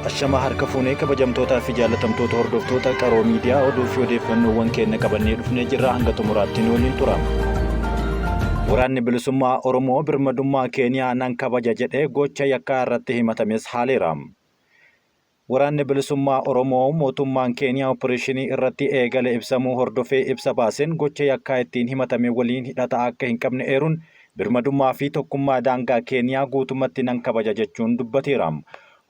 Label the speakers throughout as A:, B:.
A: Ashamaa harka fuunee kabajamtootaa fi jaallatamtoota hordoftoota Qaroo Miidiyaa oduu fi odeeffannoowwan keenya qabannee dhufnee jirra hanga xumuraatti nu waliin tura. Waraanni Bilisummaa Oromoo birmadummaa Keeniyaa nan kabaja jedhee gocha yakkaa irratti himatames haaleera. Waraanni Bilisummaa Oromoo mootummaan Keeniyaa oppireeshinii irratti eegale ibsamuu hordofee ibsa baaseen gocha yakkaa ittiin himatame waliin hidhata akka hin qabne eeruun birmadummaa fi tokkummaa daangaa Keeniyaa guutumatti nan kabaja jechuun dubbateera.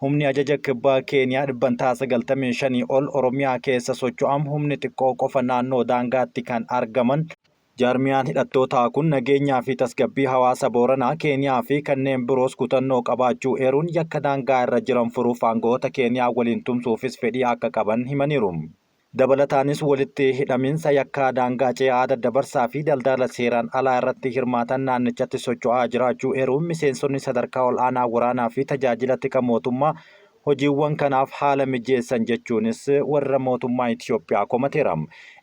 A: Humni ajaja Kibbaa Keeniyaa dhibbantaa 95 ol Oromiyaa keessa socho'am humni xiqqoo qofa naannoo daangaatti kan argaman Jaarmiyaan hidhattootaa kun nageenyaa fi tasgabbii hawaasa Booranaa, Keeniyaa fi kanneen biroos kutannoo qabaachuu eeruun yakka daangaa irra jiran furuuf aanga'oota Keeniyaa waliin tumsuufis fedhii akka qaban himaniiru. Dabalataanis walitti hidhaminsa yakkaa daangaa ce'aa daddabarsaa fi daldaala seeraan alaa irratti hirmaatan naannichatti socho'aa jiraachuu eeruun miseensonni sadarkaa ol'aanaa waraanaa fi tajaajila tika mootummaa hojiiwwan kanaaf haala mijeessan jechuunis warra mootummaa Itiyoophiyaa komateera.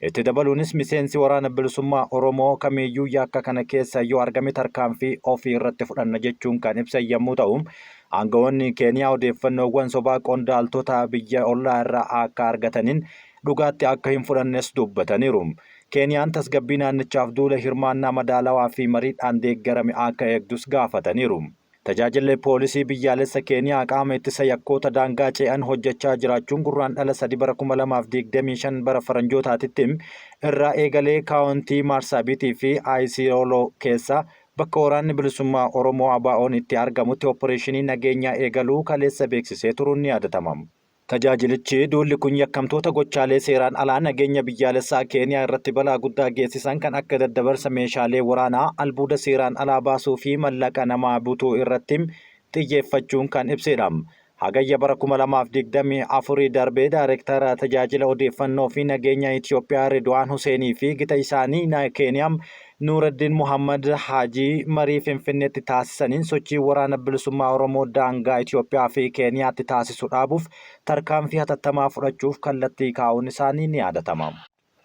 A: Itti dabaluunis miseensi Waraana Bilisummaa Oromoo kamiiyyuu yakka kana keessa yoo argame tarkaanfii ofii irratti fudhanna jechuun kan ibsan yammuu ta'u, aangawoonni Keeniyaa odeeffannoowwan sobaa qondaaltota biyya ollaa irraa akka argataniin dhugaatti akka hin fudhannes dubbataniiru. Keeniyaan tasgabbii naannichaaf duula hirmaannaa madaalawaa fi mariidhaan deeggarame akka eegdus gaafataniiru. Tajaajilli Poolisii Biyyaalessa Keeniyaa qaama ittisa yakkoota daangaa ce'an hojjechaa jiraachuun Gurraandhala 3 bara 2025 bara Faranjootaatitti irraa eegalee Kaawontii Maarsaabiitii fi Ayisiyooloo keessa bakka Waraanni Bilisummaa Oromoo ABOn itti argamutti oppireeshinii nageenyaa eegaluu kaleessa beeksisee turuun ni yaadatama. Tajaajilichi duulli kun yakkamtoota gochaalee seeraan alaa nageenya biyyaalessaa Keeniyaa irratti balaa guddaa geessisan kan akka daddabarsa meeshaalee waraanaa, albuuda seeraan alaa baasuu fi mallaqa namaa butuu irratti xiyyeeffachuun kan ibsedha. Hagayya bara 2024 darbe Daarektara Tajaajila Odeeffannoo fi Nageenya Itiyoophiyaa Ridwaan Huseenii fi gita isaanii Keeniyaa Nuuraddin Mohaammad Haajii marii Finfinneetti taasisaniin sochii Waraana Bilisummaa Oromoo daangaa Itiyoophiyaa fi Keeniyaatti taasisu dhaabuuf tarkaanfii hatattamaa fudhachuuf kallattii kaa'uun isaanii ni yaadatama.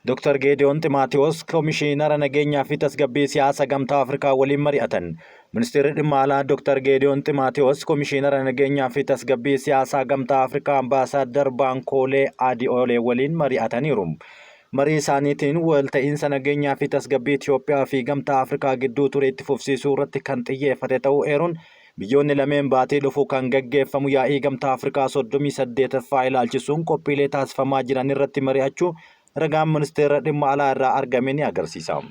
A: Dr. Geediyoon Ximaatiwoos Komishiinara Nageenyaa fi Tasgabbii Siyaasa Gamtaa Afrikaa waliin mari'atan. Ministeerri Dhimma Alaa Dr. Geediyoon Ximaatiwoos Komishiinara Nageenyaa fi Tasgabbii Siyaasaa Gamtaa Afrikaa Ambaasaaddar Baankoolee Adi'oolee waliin mari'ataniiru. Marii isaaniitiin walta'iinsa nageenyaa fi tasgabbii Itiyoophiyaa fi Gamtaa Afrikaa gidduu ture itti fufsiisuu irratti kan xiyyeeffate ta'uu eeruun, biyyoonni lameen baatii dhufu kan gaggeeffamu yaa'ii Gamtaa Afrikaa 38ffaa ilaalchisuun qophiilee taasifamaa jiranirratti mari'achuu ragaan Ministeera Dhimma Alaa irraa argame ni agarsiisa.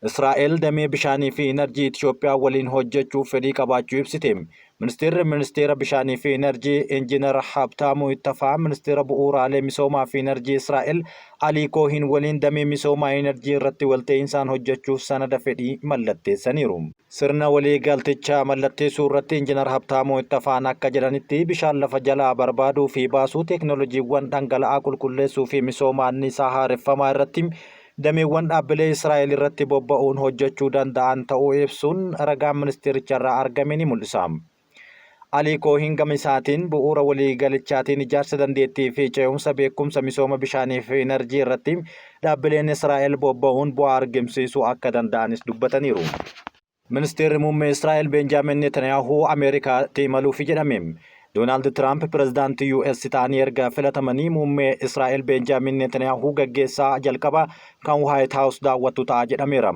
A: Israa'el damee bishaanii fi inarjii Itiyoophiyaa waliin hojjechuuf fedhii qabaachuu ibsite. Ministeerri Ministeera Bishaanii fi Inarjii Injiinar Habtaamuu Ittafaa Ministeera Bu'uuraalee Misoomaa fi Inarjii Israa'el Alii Koohiin waliin damee misoomaa inarjii irratti walta'iinsaan hojjechuuf sanada fedhii mallatteessaniiru. Sirna waliigalticha mallatteessuu irratti Injiinar Habtaamuu Ittafaan akka jedhanitti, bishaan lafa jalaa barbaaduu fi baasuu, teeknoolojiiwwan dhangala'aa qulqulleessuu fi misooma anniisaa haareffamaa irratti dameewwan dhaabbilee Israa'el irratti bobba'uun hojjechuu danda'an ta'uu ibsuun ragaan ministeericharraa argame ni mul'isa. Alii Koohiin gama isaatiin bu'uura waliigalichaatiin ijaarsa dandeettii fi ce'umsa beekumsa misooma bishaanii fi inarjii irratti dhaabbileen Israa'el bobba'uun bu'aa argamsiisuu akka danda'anis dubbataniiru. Ministeerri Muummee Israa'el Beenjaamin Netanyaahuu Ameerikaatti imaluufi jedhame. Doonaald Tiraamp pirezidaantii US ta'anii erga filatamanii muummee Israa'el Beenjaamin Netanyaahuu gaggeessaa jalqabaa kan Waayit Haawus daawwattu ta'a jedhameera.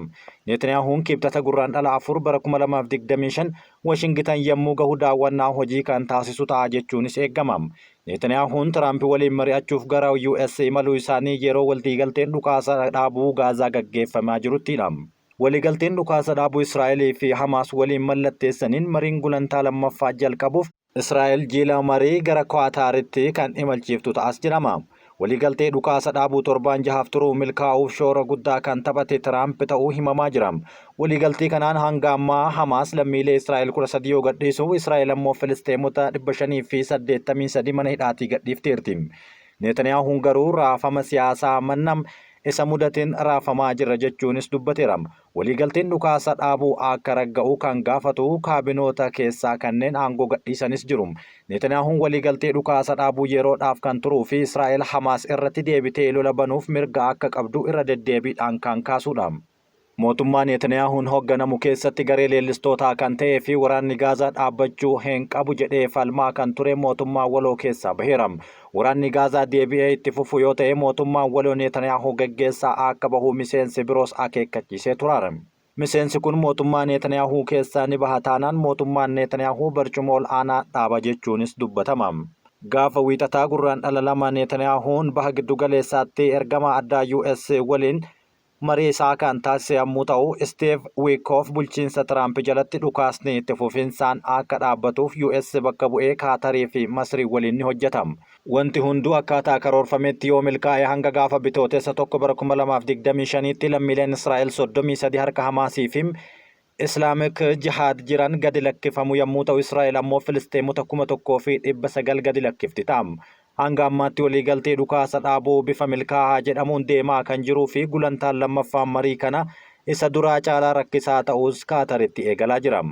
A: Netanyaahuun Kibxata Gurraandhala 4 bara 2025 Washingitan yommuu gahu daawwannaa hojii kan taasisu ta'a jechuunis eegama. Netanyaahuun Tiraamp waliin mari'achuuf gara US imaluu isaanii yeroo waltiigalteen dhukaasa dhaabuu Gaazaa gaggeeffamaa jiruttidha. Waliigalteen dhukaasa dhaabuu Israa'elii fi Hamaas waliin mallatteessaniin mariin gulantaa lammaffaa jalqabuuf Israa'el jiila marii gara Kuwaataaritti kan imalchiiftu ta'as jedhama. Waliigaltee dhukaasa dhaabuu torbaan jahaaf turu milkaa'uuf shoora guddaa kan taphate Tiraamp ta'uu himamaa jira. Waliigaltee kanaan hanga ammaa Hamaas lammiilee Israa'el 13 yoo gadhiisu, Israa'el ammoo Filisxeemota 583 mana hidhaatii gadhiifteerti. Neetaniyaahuun garuu raafama siyaasaa manna isa mudateen raafamaa jirra jechuunis dubbateera. Waliigalteen dhukaasa dhaabuu akka ragga'u kan gaafatu kaabinoota keessaa kanneen aangoo gadhiisanis jiru. Neetaniyaahuun waliigaltee dhukaasa dhaabuu yeroodhaaf kan turuu fi Israa'el Hamaas irratti deebitee lola banuuf mirga akka qabdu irra deddeebiidhaan kan kaasudha. Mootummaa Netaniyaahuun hoogganamu keessatti garee leellistootaa kan ta'ee fi waraanni Gaazaa dhaabbachuu hin qabu jedhee falmaa kan ture mootummaa waloo keessaa baheera. Waraanni Gaazaa deebi'ee itti fufu yoo ta'e mootummaan waloo Netaniyaahuu gaggeessaa akka bahu miseensi biroos akeekkachiisee turaara. Miseensi kun mootummaa Netaniyaahuu keessaa ni baha taanaan mootummaan Netaniyaahuu barcuma ol aanaa dhaaba jechuunis dubbatama. Gaafa Wiixataa Gurraandhala 2 Netaniyaahuun baha giddugaleessaatti ergama addaa US waliin marii isaa kan taasise yommuu ta'u, Steve Witkoff bulchiinsa Tiraamp jalatti dhukaasni itti fufinsaan akka dhaabbatuuf US bakka bu'ee Kaatarii fi Masrii waliin ni hojjeta. Wanti hunduu akkaataa karoorfametti yoo milkaa'e hanga gaafa Bitootessa 1 bara 2025tti lammiileen Israa'el 33 harka Hamaasii fi Islamic Jihaad jiran gadi lakkifamu yommuu ta'u, Israa'el ammoo Filisxeemota 1900 gadi lakkifti ta'a. Hanga ammaatti waliigaltee dhukaasa dhaabuu bifa milkaa'aa jedhamuun deemaa kan jiruu fi gulantaan lammaffaan marii kana isa duraa caalaa rakkisaa ta'us Kaataritti eegalaa jira.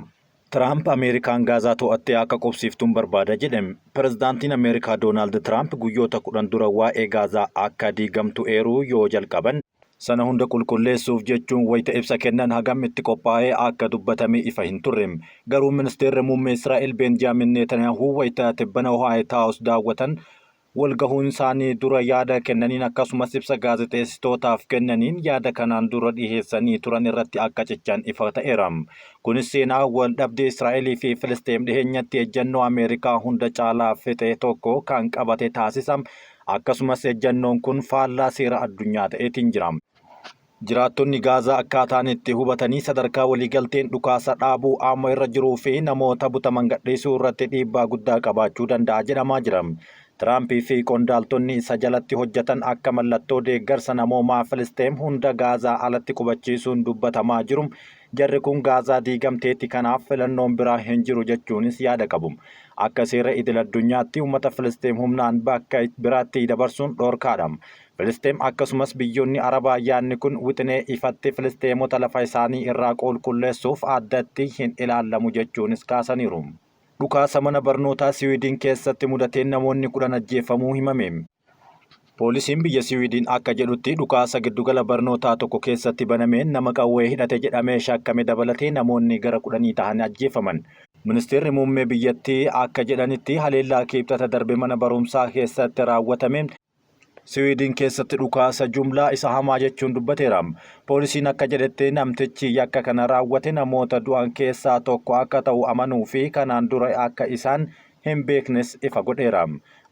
A: Tiraamp Ameerikaan Gaazaa to'attee akka qubsiiftuun barbaada jedhe. Pirezidaantiin Ameerikaa Doonaald Tiraamp guyyoota 10 dura waa'ee Gaazaa akka diigamtu eeruu yoo jalqaban, sana hunda qulqulleessuuf jechuun wayita ibsa kennan hagam itti qophaa'ee akka dubbatame ifa hin turre. Garuu Ministeerri Muummee Israa'el Beenjaamin Neetaniyaahuu wayita tibbana Waayit Haawus daawwatan walgahuun isaanii dura yaada kennaniin akkasumas ibsa gaazexeessitootaaf kennaniin yaada kanaan dura dhiheessanii turan irratti akka cichan ifa ta'eera. Kunis seenaa wal dhabdee Israa'elii fi Filisxeem dhiheenyatti ejjennoo Ameerikaa hunda caalaa fixe tokko kan qabate taasisa. Akkasumas ejjennoon kun faallaa seera addunyaa ta'eetiin jira. Jiraattonni Gaazaa akkaataan itti hubatanii sadarkaa waliigalteen dhukaasa dhaabuu amma irra jiruu fi namoota butaman gadhiisuu irratti dhiibbaa guddaa qabaachuu danda'a jedhamaa jira. Tiraampii fi qondaaltonni isa jalatti hojjetan akka mallattoo deeggarsa namoomaa Filisxeem hunda Gaazaa alatti qubachiisuun dubbatamaa jiru. Jarri kun Gaazaa diigamteetti, kanaaf filannoon biraa hin jiru jechuunis yaada qabu. Akka seera idil addunyaatti uummata Filisxeem humnaan bakka biraatti dabarsuun dhorkaadha. Filisxeem akkasumas biyyoonni Arabaa yaadni kun wixinee ifatti Filisxeemota lafa isaanii irraa qulqulleessuuf addatti hin ilaallamu jechuunis kaasaniiru. Dhukaasa mana barnootaa Siwiidin keessatti mudateen namoonni 10 ajjeefamuu himame. Poolisiin biyya Siwiidin akka jedhutti dhukaasa giddugala barnootaa tokko keessatti banameen nama qawwee hidhate jedhamee shakkame dabalatee namoonni gara 10 tahan ajjeefaman. Ministeerri muummee biyyattii akka jedhanitti haleellaa Kibxata darbe mana barumsaa keessatti raawwatameen Siwiidin keessatti dhukaasa jumlaa isa hamaa jechuun dubbateera. Poolisiin akka jedhetti namtichi yakka kana raawwate namoota du'an keessaa tokko akka ta'u amanuu fi kanaan dura akka isaan hin beeknes ifa godheera.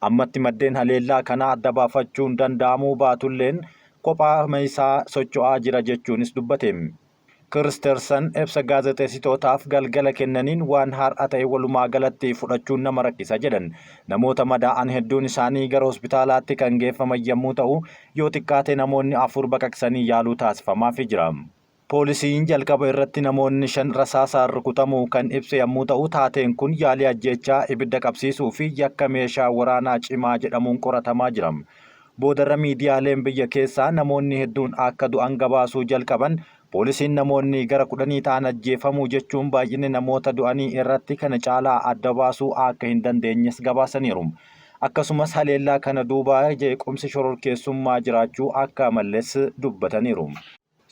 A: Ammatti maddeen haleellaa kanaa adda baafachuun danda'amuu baatulleen kophaa isaa socho'aa jira jechuunis dubbate. Kiristersan ibsa gaazexeessitootaaf galgala kennaniin waan har'a ta'e walumaa galatti fudhachuun nama rakkisa jedhan. Namoota madaa'an hedduun isaanii gara hospitaalaatti kan geeffaman yommuu ta'u, yoo xiqqaate namoonni afur baqaqsanii yaaluu taasifamaafii jira. Poolisiin jalqaba irratti namoonni shan rasaasaan rukutamuu kan ibse yommuu ta'u, taateen kun yaalii ajjeechaa, ibidda qabsiisuu fi yakka meeshaa waraanaa cimaa jedhamuun qoratamaa jira. Boodarra miidiyaaleen biyya keessaa namoonni hedduun akka du'an gabaasuu jalqaban. Poolisiin namoonni gara 10 ta'an ajjeefamuu jechuun baay'inni namoota du'anii irratti kana caalaa adda baasuu akka hin dandeenyes gabaasaniiru. Akkasumas haleellaa kana duuba jeequmsi shororkeessummaa jiraachuu akka malles dubbataniiru.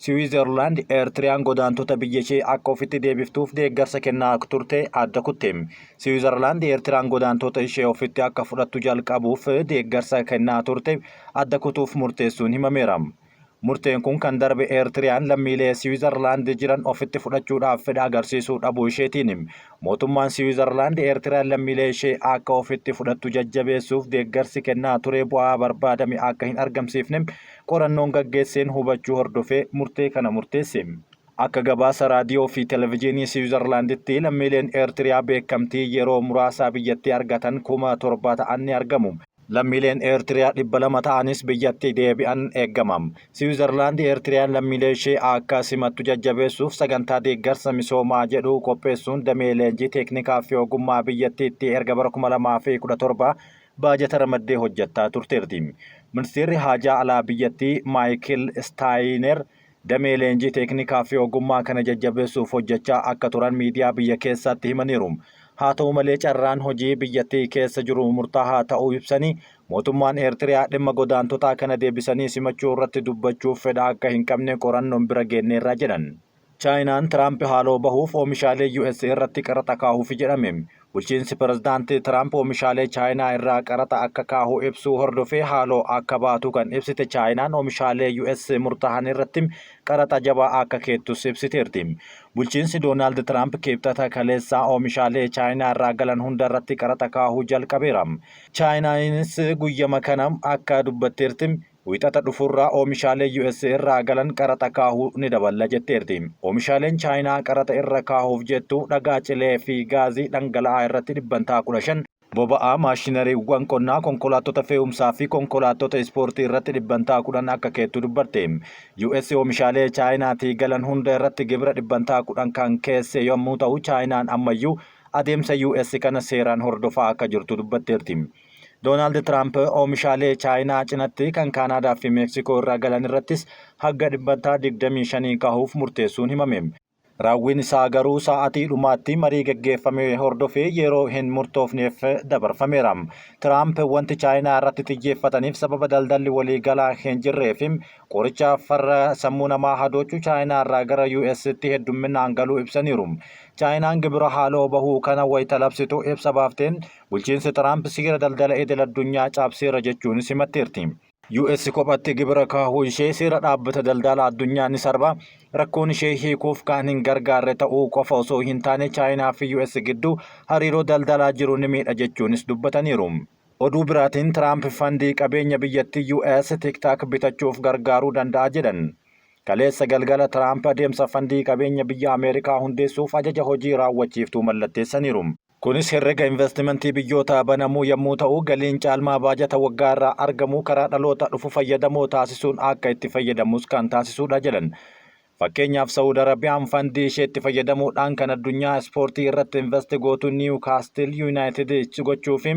A: Siwiizerlaand Eertiriyaan godaantota biyyashee akka ofitti deebiftuuf deeggarsa kennaa turte adda kutte. Siwiizerlaand Eertiraan godaantota ishee ofitti akka fudhattu jalqabuuf deeggarsa kennaa turte adda kutuuf murteessuun himameera. Murteen kun kan darbe Eertiriyaan lammiilee Siwiizerlaand jiran ofitti fudhachuudhaaf fedha agarsiisuu dhabuu isheetiin. Mootummaan Siwiizerlaand Eertiriyaan lammiilee ishee akka ofitti fudhattu jajjabeessuuf deeggarsi kennaa ture bu'aa barbaadame akka hin argamsiifne qorannoon gaggeesseen hubachuu hordofee murtee kana murteesse. Akka gabaasa raadiyoo fi televijiinii Siwiizerlaanditti lammiileen Eertiriyaa beekamtii yeroo muraasaa biyyattii argatan 7,000 ta'an ni argamu. Lammiileen Eertiriyaa 200 ta'anis biyyatti deebi'an eegama. Siwiizerlaand Eertiriyaan lammiilee ishee akka simattu jajjabeessuuf sagantaa deeggarsa misoomaa jedhu qopheessuun damee leenjii teeknikaa fi ogummaa biyyattiitti erga bara 2017 baajata ramaddee hojjettaa turteerti. Ministeerri haajaa alaa biyyattii Maayikil Istaayiner damee leenjii teeknikaa fi ogummaa kana jajjabeessuuf hojjechaa akka turan miidiyaa biyya keessaatti himaniiru. Haa ta'u malee carraan hojii biyyattii keessa jiru murtaa'aa ta'uu ibsanii, mootummaan Eertiriyaa dhimma godaantotaa kana deebisanii simachuu irratti dubbachuuf fedha akka hin qabne qorannoon bira geenneerra jedhan. Chaayinaan Tiraamp haaloo bahuuf oomishaalee US irratti qaraxa kaahuufi jedhame. Bulchiinsi Pirezidaanti Tiraamp oomishaalee Chaayinaa irraa qaraxa akka kaahu ibsuu hordofee haaloo akka baatu kan ibsite Chaayinaan oomishaalee US murtaahan irratti qaraxa jabaa akka keettus ibsiteerti. Bulchiinsi Doonaald Tiraamp Kibxata kaleessaa oomishaalee Chaayinaa irraa galan hunda irratti qaraxa kaahuu jalqabeera. Chaayinaanis guyyama kana akka dubbatteerti Wiixata dhufurraa oomishaalee US irraa galan qaraxa kaahuu ni daballa jetteerti. Oomishaaleen Chaayinaa qaraxa irra kaahuuf jettu dhagaa cilee fi gaazii dhangala'aa irratti dhibbantaa 15, boba'aa, maashinariiwwan qonnaa, konkolaattota fe'umsaa fi konkolaattota ispoortii irratti dhibbantaa 10 akka keettu dubbatte. US oomishaalee Chaayinaatii galan hunda irratti gibira dhibbantaa 10 kan keesse yommuu ta'u, Chaayinaan ammayyuu adeemsa US kana seeraan hordofaa akka jirtu dubbatteerti. Doonaald Tiraamp oomishaalee Chaayinaa cinatti kan Kaanaadaa fi Meeksikoo irraa galan irrattis hagga dhibbantaa 25 kahuuf murteessuun himame. Raawwiin isaa garuu sa'atii dhumaatti marii geggeeffame hordofee yeroo hin murtoofneef dabarfameera. Tiraamp wanti Chaayinaa irratti xiyyeeffataniif sababa daldalli waliigalaa hin jirree fi qoricha farra sammuu namaa hadoochu Chaayinaa irraa gara US'tti heddumminaan galuu ibsaniiru. Chaayinaan gibira haaloo bahuu kana wayita labsitu ibsa baafteen Bulchiinsi Tiraamp seera daldala idil-addunyaa cabseera jechuunis himatteerti. US kophatti gibira kaahuu ishee seera dhaabbata daldala addunyaa ni sarba, rakkoon ishee hiikuuf kan hin gargaarre ta'uu qofa osoo hin taane Chaayinaa fi US gidduu hariiroo daldalaa jiru ni miidha jechuunis dubbataniiru. Oduu biraatiin Tiraamp fandii qabeenya biyyattii US TikTok bitachuuf gargaaruu danda'a jedhan. Kaleessa galgala Tiraamp adeemsa fandii qabeenya biyya Ameerikaa hundeessuuf ajaja hojii raawwachiiftuu mallatteessaniiru. Kunis herrega invastimantii biyyootaa banamuu yammuu ta'u, galiin caalmaa baajata waggaa irraa argamu karaa dhaloota dhufu fayyadamoo taasisuun akka itti fayyadamus kan taasisuudha jedhan. Fakkeenyaaf Sa'ud Arabiyaan fandii isheetti fayyadamuudhaan kan addunyaa ispoortii irratti invasti gootu Niiw Kaastil Yuunaayitid gochuufi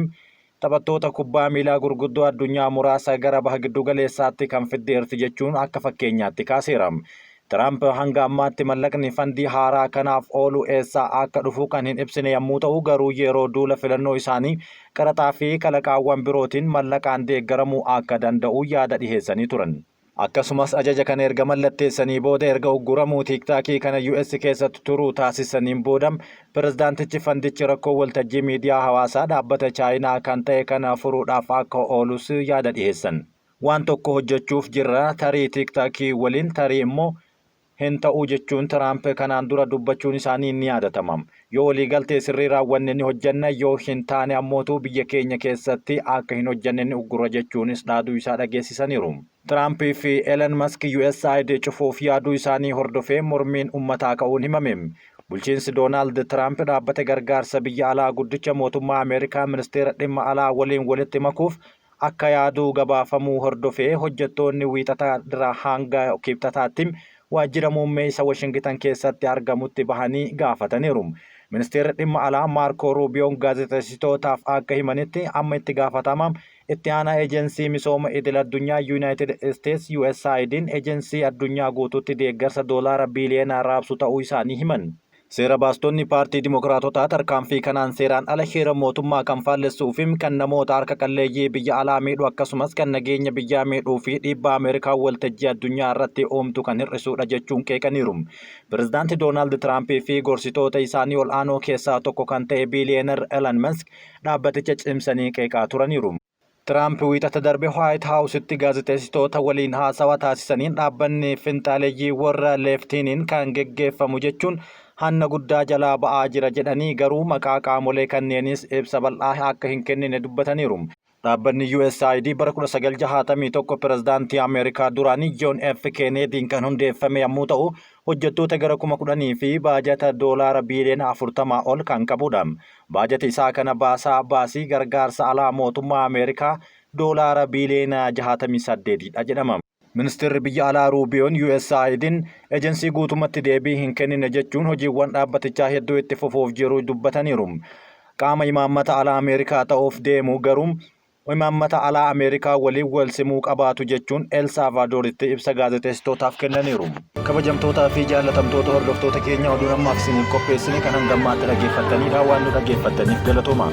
A: taphattoota kubbaa miilaa gurguddoo addunyaa muraasa gara Baha Giddugaleessaatti kan fiddeerti jechuun akka fakkeenyaatti kaaseera. Tiraamp hanga ammaatti mallaqni fandii haaraa kanaaf oolu eessaa akka dhufu kan hin ibsine yammuu ta'u, garuu yeroo duula filannoo isaanii qaraxaa fi kalaqaawwan birootiin mallaqaan deeggaramuu akka danda'u yaada dhiheessanii turan. Akkasumas ajaja kana erga mallatteessanii booda erga ugguramuu Tiiktaakii kana US keessatti turuu taasisaniin booda pirezidaantichi fandichi rakkoo waltajjii miidiyaa hawaasaa dhaabbata Chaayinaa kan ta'e kana furuudhaaf akka oolus yaada dhiheessan. Waan tokko hojjechuuf jirra, tarii Tiiktaakii waliin, tarii immoo hin ta'u jechuun Tiraamp kanaan dura dubbachuun isaanii ni yaadatama. Yoo waliigaltee sirrii raawwanne ni hojjenna, yoo hin taane ammootu biyya keenya keessatti akka hin hojjenne ni uggurra jechuunis dhaaduu isaa dhageessisaniiru. Tiraamp fi Elon Musk USAID cufuuf yaaduu isaanii hordofee mormiin ummataa ka'uun himame. Bulchiinsi Doonaald Tiraamp dhaabbata gargaarsa biyya alaa guddicha mootummaa Ameerikaa Ministeera Dhimma Alaa waliin walitti makuuf akka yaadu gabaafamuu hordofee hojjettoonni Wiixata irraa hanga Kibxataatti waajjira muummee isa Washingitan keessatti argamutti bahanii gaafataniiru. Ministeerri Dhimma Alaa Maarkoo Ruubiyoon gaazexeessitootaaf akka himanitti amma itti gaafatama itti aanaa ejensii misooma idil addunyaa Yuunaayitid Isteets USAID'n ejensii addunyaa guutuutti deeggarsa doolaara biiliyoonaa raabsu ta'uu isaanii himan. Seera baastonni paartii Dimokiraatotaa tarkaanfii kanaan seeraan ala heera mootummaa kan faallessuu fi kan namoota harka qalleeyyii biyya alaa miidhu akkasumas kan nageenya biyyaa miidhuu fi dhiibbaa Ameerikaan waltajjii addunyaa irratti uumtu kan hir'isuudha jechuun qeeqaniiru. Pirezidaanti Doonaald Tiraampii fi gorsitoota isaanii ol'aanoo keessaa tokko kan ta'e biiliyeenar Elon Musk dhaabbaticha cimsanii qeeqaa turaniiru. Tiraamp Wiixata darbe Waayit Haawusitti gaazexeessitoota waliin haasawa taasisaniin dhaabbanni finxaaleyyii warra leeftiiniin kan geggeeffamu jechuun hanna guddaa jalaa ba'aa jira jedhanii garuu maqaa qaamolee kanneeniis ibsa bal'aa akka hin kennine dubbataniiru. Dhaabbanni USAID bara 1961 pirezidaantii Ameerikaa duraanii Joon F. Keeneediin kan hundeeffame yommuu ta'u, hojjettoota gara 10,000 fi baajata doolaara biiliyoona 40 ol kan qabudha. Baajata isaa kana baasaa baasii gargaarsa alaa mootummaa Ameerikaa doolaara biiliyoona 68 dha jedhama. Ministirri biyya alaa Ruubiyoon USAID'n ejensii guutumatti deebii hin kennine jechuun hojiiwwan dhaabbatichaa hedduu itti fufuuf jiru dubbataniiru. Qaama imaammata alaa Ameerikaa ta'uuf deemu garuu Imaammata alaa Ameerikaa waliin wal simuu qabaatu jechuun El Saavadooritti ibsa gaazexeessitootaaf kennaniiru. Kabajamtootaa fi jaallatamtoota hordoftoota keenya, oduun ammaaf isiniif qopheessine kan hangammaatti dhaggeeffattanidha. Waan nu dhaggeeffattaniif galatooma.